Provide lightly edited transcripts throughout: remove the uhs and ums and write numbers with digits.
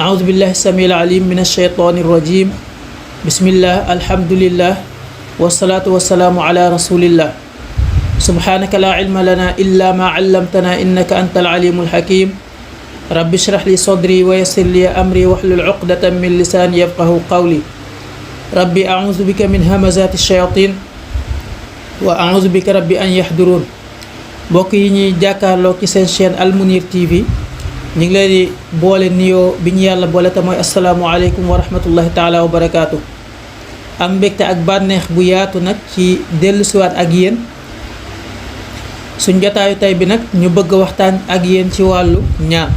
أعوذ بالله السميع العليم من الشيطان الرجيم بسم الله الحمد لله والصلاة والسلام على رسول الله سبحانك لا علم لنا إلا ما علمتنا إنك أنت العليم الحكيم رب اشرح لي صدري ويسر لي أمري واحلل عقدة من لساني يفقهوا قولي ربي أعوذ بك من همزات الشياطين وأعوذ بك ربي أن يحضرون mbokk yi ñuy jàkkaarloo ci seen chaîne Al Mounir TV ñu ngi leen di boole nuyoo bi ñu yàlla boole te mooy asalaamualeykum wa rahmatullahi taala wa barakaatu. am mbégte ak bànneex bu yaatu nag ci dellusiwaat ak yéen suñ jotaayu tey bi nag ñu bëgg waxtaan ak yéen ci wàllu ñaan.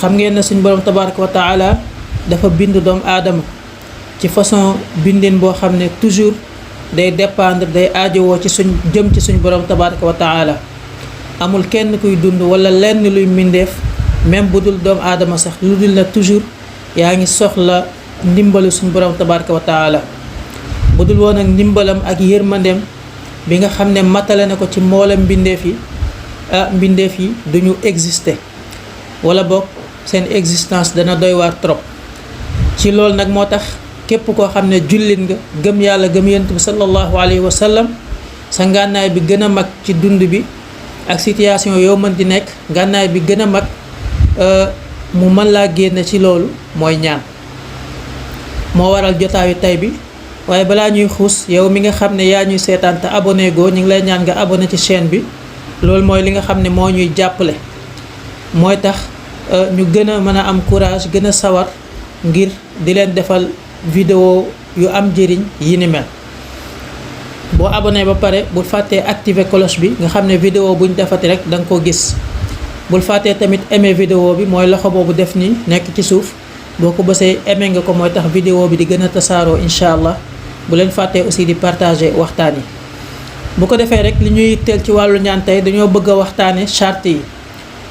xam ngeen ne suñ borom tabaraka wa taala dafa bind doomu aadama ci façon bindin boo xam ne toujours day dépendre day aajowoo ci suñ jëm ci suñ borom tabaraka wa taala amul kenn kuy dund wala lenn luy mbindeef même bu dul doomu aadama sax lu dul la toujours yaa ngi soxla ndimbalu suñ borom tabaraka wa taala bu dul woon ak ndimbalam ak yërmandeem bi nga xam ne matale na ko ci mboolem mbindeef yi duñu exister wala boog seen existence dana doy waar trop. ci loolu nag moo tax képp koo xam ne jullit nga gëm yàlla gëm yonent bi sallallahu alayhi wa sallam sa ngànnaay bi gën a mag ci dund bi ak situation yow mën di nekk ngànnaay bi gën a mag mu mën laa génne ci loolu mooy ñaan. moo waral jotaayu tay bi waaye balaa ñuy xuus yow mi nga xam ne yaa ñuy seetaan te abonné goo ñu ngi lay ñaan nga abonné ci chaîne bi loolu mooy li nga xam ne moo ñuy jàppale mooy tax ñu gën a mën a am courage gën a sawar ngir di leen defal vidéo yu am njëriñ yi ni mel. boo abonné ba pare bul fàttee activer cloche bi nga xam ne vidéo buñ defati rek da nga ko gis. bul fàttee tamit aimer vidéo bi mooy loxo boobu def nii nekk ci suuf boo ko bësee aimer nga ko mooy tax vidéo bi di gën a tasaaroo incha allah. bu leen fàttee aussi di partager waxtaan yi. bu ko defee rek li ñuy teel ci wàllu ñaan tey dañoo bëgg a waxtaane charte yi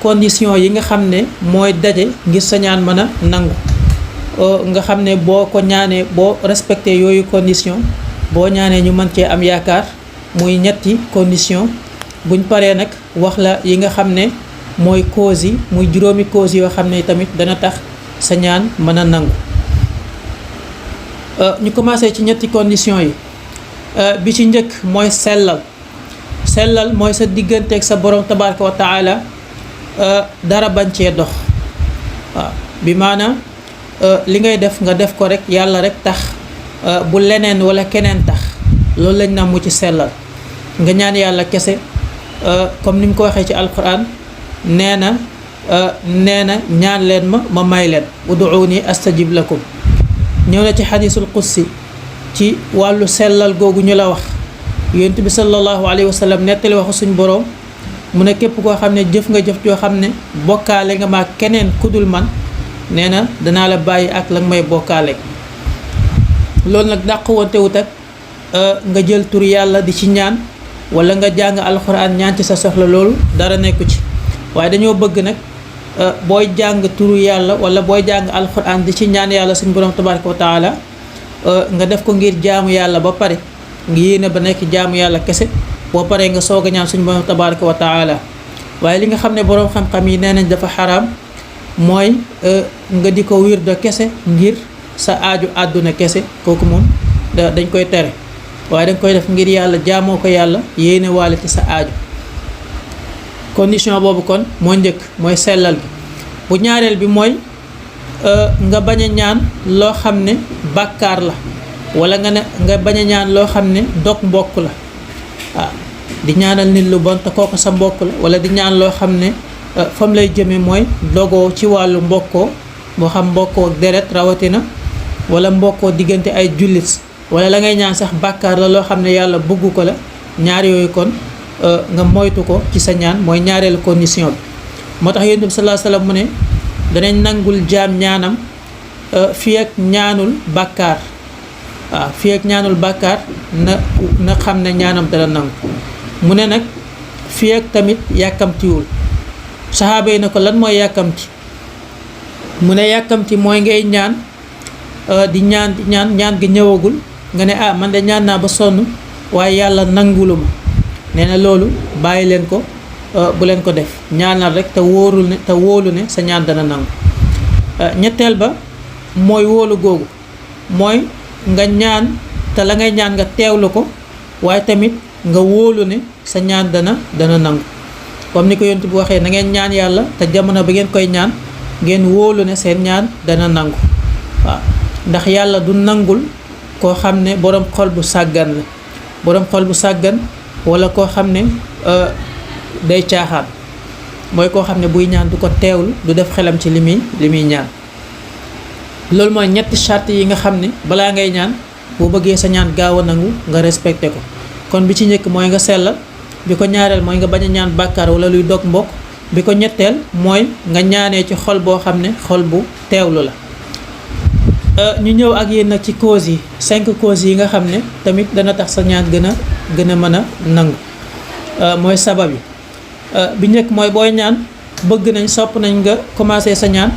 condition yi nga xam ne mooy daje ngir sa ñaan mën a nangu. nga xam ne boo ko ñaanee boo respecté yooyu condition boo ñaanee ñu mën cee am yaakaar muy ñetti condition buñ paree nag wax la yi nga xam ne mooy cause yi muy juróomi cause yoo xam ne tamit dana tax sa ñaan mën a nangu. ñu commencé ci ñetti condition yi bi ci njëkk mooy sellal mooy sa digganteeg sa borom tabaraka wa taala dara bañ cee dox waaw bi maanaam li ngay def nga def ko rek yàlla rek tax bu leneen wala keneen tax loolu lañ namm ci sellal nga ñaan yàlla kese comme ni mu ko waxee ci alquran nee na ñaan leen ma may leen uduuni astajib lakum. ñëw na ci xadiisul qudsi ci wàllu sellal googu ñu la wax yonent bi sallallahu alayhi wa sallam nettali waxu suñ boroom mu ne képp koo xam ne jëf nga jëf joo xam ne bokkaale nga maa keneen kudul man nee na danaa la bàyyi ak la nga may bokkaale. loolu nag dàq wante wut ak nga jël tur yàlla di ci ñaan wala nga jàng alxuraan ñaan ci sa soxla loolu dara nekku ci waaye dañoo bëgg nag booy jàng turu yàlla wala booy jàng alxuraan di ci ñaan yàlla suñu borom tabaraka wa taala nga def ko ngir jaamu yàlla ba pare nga yéene ba nekk jaamu yàlla kese boo paree nga soog a ñaan suñu borom tabaraka wa taala. waaye li nga xam ne borom xam-xam yi nee nañ dafa xaraam mooy nga di ko wirdo kese ngir sa aaju àdduna kese kooku moom dañ koy tere waaye dañ koy def ngir yàlla jaamoo ko yàlla yéene waale ci sa aaju. condition boobu kon moo njëkk mooy sellal bi. bu ñaareel bi mooy nga bañ a ñaan loo xam ne bàkkaar la wala nga bañ a ñaan loo xam ne dog mbokk la waaw di ñaanal nit lu bon te kooku sa mbokk la wala di ñaan loo xam ne fam lay jëme mooy dogoo ci wàllu mbokkoo moo xam mbokkoo deret rawatina wala mbokkoo diggante ay jullit wala la ngay ñaan sax bàkkaar la loo xam ne yàlla bëggu ko la ñaar yooyu kon nga moytu ko ci sa ñaan mooy ñaareelu condition bi. moo tax yonent bi sallallahu alayhi wasallam mu ne danañ nangul jaam ñaanam fii ak ñaanul bàkkaar waaw fii ak ñaanul bàkkaar na xam ne ñaanam dana nangu. mu ne nag fii ak tamit yàkkamtiwul. saxaaba yi na ko lan mooy yàkkamti mu ne yàkkamti mooy ngay ñaan di ñaan gi ñëwagul nga ne man de ñaan naa ba sonn waaye yàlla nangulu ma nee na loolu bàyyi leen ko bu leen ko def ñaanal rek te wóolu ne sa ñaan dana nangu. ñetteel ba mooy wóolu googu, mooy nga ñaan te la ngay ñaan nga teewlu ko, waaye tamit nga wóolu ne sa ñaan dana nangu. comme ni ko yonent bi waxee na ngeen ñaan yàlla te jamono ba ngeen koy ñaan ngeen wóolu ne seen ñaan dana nangu. waaw ndax yàlla du nangul koo xam ne boroom xol bu sàggan la, boroom xol bu sàggan walla koo xam ne day caaxaan, mooy koo xam ne buy ñaan du ko teewlu, du def xelam ci li muy ñaan. loolu mooy ñetti charte yi nga xam ne balaa ngay ñaan boo bëggee sa ñaan gaaw a nangu nga respecté ko. kon bi ci njëkk mooy nga sellal, bi ko ñaareel mooy nga bañ a ñaan bàkkaar wala luy dog mbokk, bi ko ñetteel mooy nga ñaanee ci xol boo xam ne xol bu teewlu la. ñu ñëw ak yéen nag ci causes yi 5 causes yi nga xam ne tamit dana tax sa ñaan gën a mën a nangu. mooy sabab yi. bi njëkk mooy booy ñaan bëgg nañ sopp nañ nga commencé sa ñaan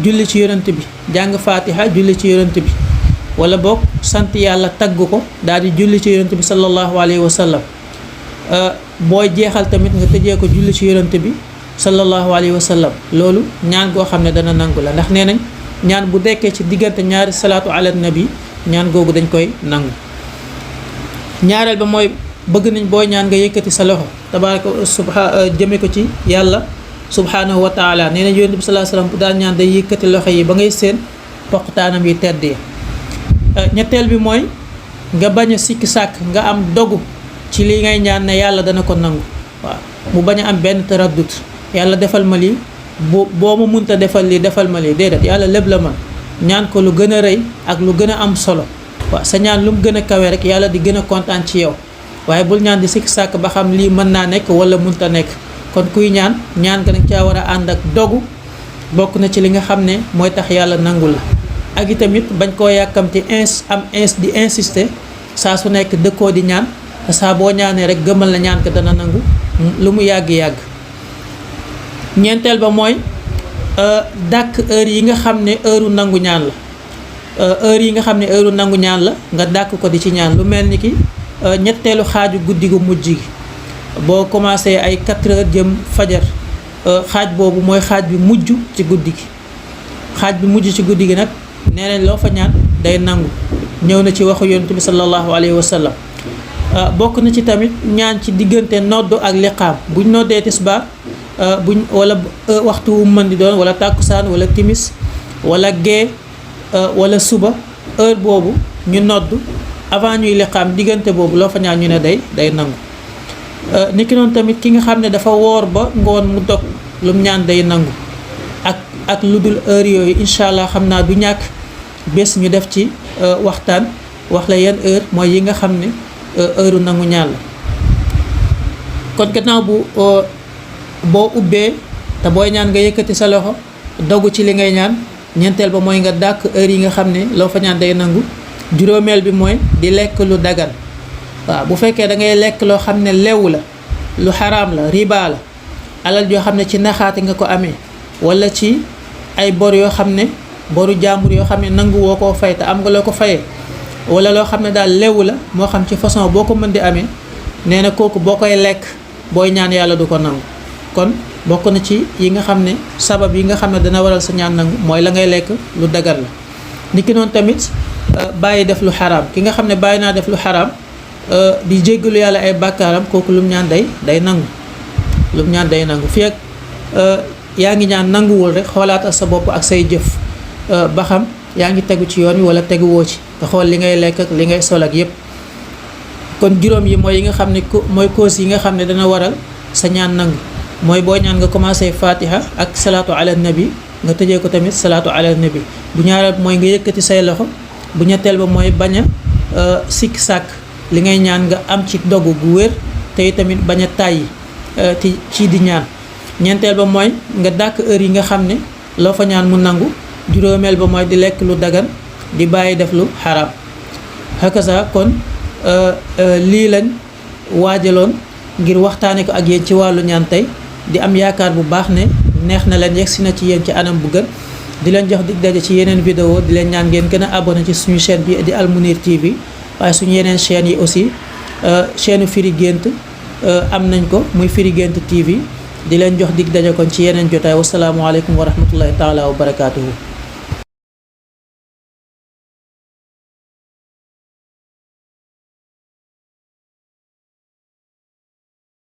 julli ci yonent bi, jàng fatiha julli ci yonent bi, wala boog sant yàlla tagg ko daal di julli ci yonent bi sallallahu alayhi wa sallam. booy jeexal tamit nga tëjee ko julli ci yonent bi sallallahu alayhi wa sallam. loolu ñaan goo xam ne dana nangu la, ndax nee nañ ñaan bu dekkee ci diggante ñaari salaatu ala nabi ñaan googu dañ koy nangu. ñaareel ba mooy bëgg nañ booy ñaan nga yëkkati sa loxo tabaaraka jëme ko ci yàlla subhanahu wa taala. nee na yonent bi sallallahu alayhi wa sallam bu daan ñaan day yëkkati loxo yi ba ngay seen poqtaanam yi tedd yi. ñetteel bi mooy nga bañ a sikki sàkk, nga am dogu ci li ngay ñaan ne yàlla dana ko nangu. waaw mu bañ a am benn taraddut, yàlla defal ma lii, boo ma munta defal lii defal ma lii, déedéet, yàlla lépp la man. ñaan ko lu gën a rëy ak lu gën a am solo. waaw sa ñaan lu mu gën a kawe rek yàlla di gën a kontaan ci yow, waaye bul ñaan di sikki sàkk ba xam lii mën naa nekk wala munta nekk. kon kuy ñaan nga nag caa war a ànd ak dogu, bokk na ci li nga xam ne mooy tax yàlla nangu la. ak itamit bañ koo yàkkamti di insister saa su nekk dëkkoo di ñaan, te saa boo ñaanee rek gëmal la ñaan ko dana nangu lu mu yàgg-yàgg. ñeenteel ba mooy dàkk heure yi nga xam ne heure nangu ñaan la. heure yi nga xam ne heure nangu ñaan la nga dàkk ko di ci ñaan, lu mel ni ki ñetteelu xaaju guddi gu mujj gi boo commencé ay 4 heures jëm fajar, xaaj boobu mooy xaaj bi mujj ci guddi gi. xaaj bi mujj ci guddi gi nag nee nañ loo fa ñaan day nangu, ñëw na ci waxu yonent bi sallallahu alayhi wa sallam. bokk na ci tamit ñaan ci diggante noddu ak liqaam. buñ noddee tisbaar wala waxtu wu mën di doon, wala tàkkusaan wala timis wala gee wala suba, heure boobu ñu noddu avant ñuy liqaam, diggante boobu loo fa ñaan ñu ne day nangu. niki noonu tamit ki nga xam ne dafa woor ba ngoon mu dog, lum ñaan day nangu. ak lu dul heure yooyu incha allah xam naa du ñàkk bés ñu def ci waxtaan wax la yan heure mooy yi nga xam ne heure nangu ñaan la. kon gannaaw boo ubbee te booy ñaan nga yëkkati sa loxo dogu ci li ngay ñaan. ñeenteel ba mooy nga dàkk heure yi nga xam ne loo fa ñaan day nangu. juróomeel bi mooy di lekk lu dagan. waaw bu fekkee da ngay lekk loo xam ne lew la, lu xaraam la, riba la, alal joo xam ne ci naxaate nga ko amee, wala ci ay bor yoo xam ne boru jàmbur yoo xam ne nangu woo koo fay te am nga loo ko fayee, wala loo xam ne daal lewu la, moo xam ci façon boo ko mën di amee, nee na kooku boo koy lekk booy ñaan yàlla du ko nangu. kon bokk na ci yi nga xam ne sabab yi nga xam ne dana waral sa ñaan nangu mooy la ngay lekk lu dagan la. niki noonu tamit bàyyi def lu xaraam. ki nga xam ne bàyyi naa def lu xaraam di jéggalu yàlla ay bàkkaaram, kooku lu mu ñaan day nangu. lu mu ñaan day nangu. fii ak yaa ngi ñaan nanguwul rek xoolaatal sa bopp ak say jëf ba xam yaa ngi tegu ci yoon wi wala teguwoo ci, nga xool li ngay lekk ak li ngay sol ak yépp. kon juróom yi mooy yi nga xam ne mooy cause yi nga xam ne dana waral sa ñaan nangu. mooy boo ñaan nga commencé fatiha ak salaatu ala nabi, nga tëjee ko tamit salaatu ala nabi. bu ñaareel mooy nga yëkkati say loxo. bu ñetteel ba mooy bañ a sikk sàkk li ngay ñaan, nga am ci dogu gu wér te tamit bañ a tàyyi ci di ñaan. ñeenteel ba mooy nga dàkk heure yi nga xam ne loo fa ñaan mu nangu. juróomeel ba mooy di lekk lu dagan, di bàyyi def lu xaraam. hakaza kon lii lañ waajaloon ngir waxtaane ko ak yéen ci wàllu ñaan tey. di am yaakaar bu baax ne neex na leen, yegsi na ci yéen ci anam bu gën. di leen jox dig daje ci yeneen vidéo, di leen ñaan ngeen gën a abonné ci suñu chaîne bi di Al Mounir TV. waaye suñu yeneen chaînes yi aussi chaîne Firi Guent am nañ ko muy Firi Guent TV. di leen jox dig daje kon ci yeneen jotaay wasalaamualeykum wa rahmatullahi taala wa barakaatuhu.